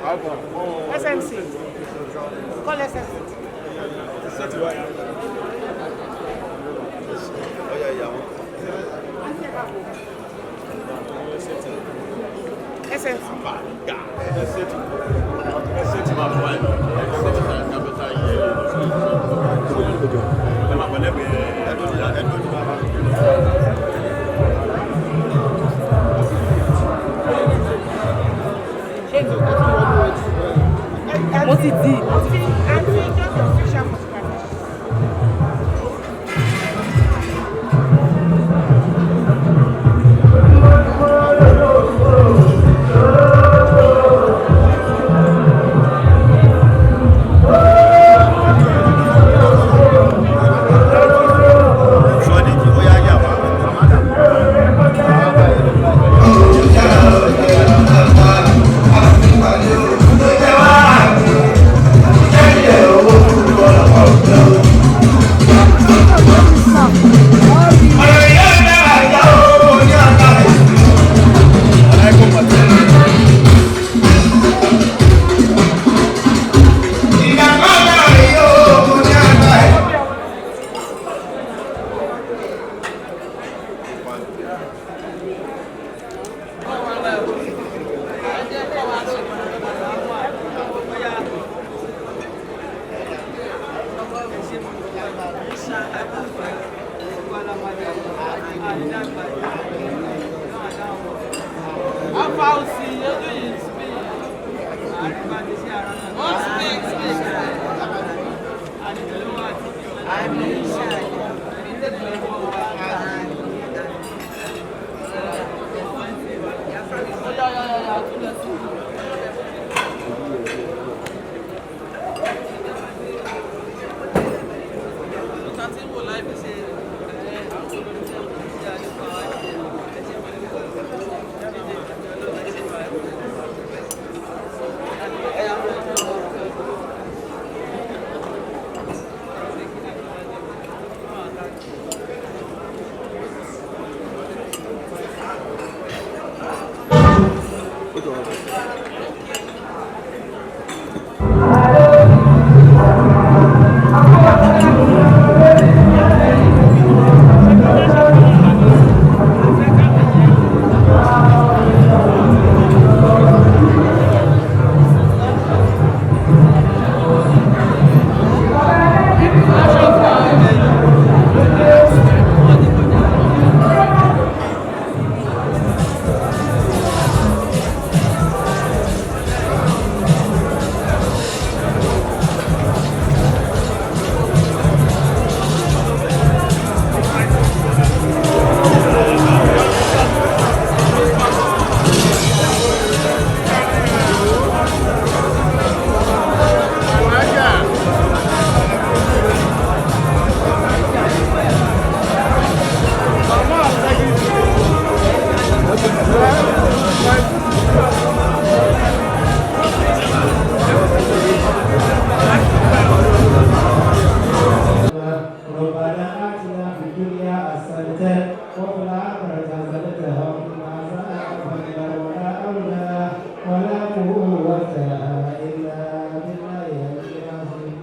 SMC. Call SMC. Ọ̀yà ìyàwó. SMC. Ẹdún ti bàbá. Mo ti di. Aunty, aunty, just your facial photography. Sọ́díkì ó yá yà wá. ربنا آتنا في الدنيا حسنة وفي الآخرة حسنة وقنا عذاب النار. ولا حول ولا قوة إلا بالله العلي العظيم.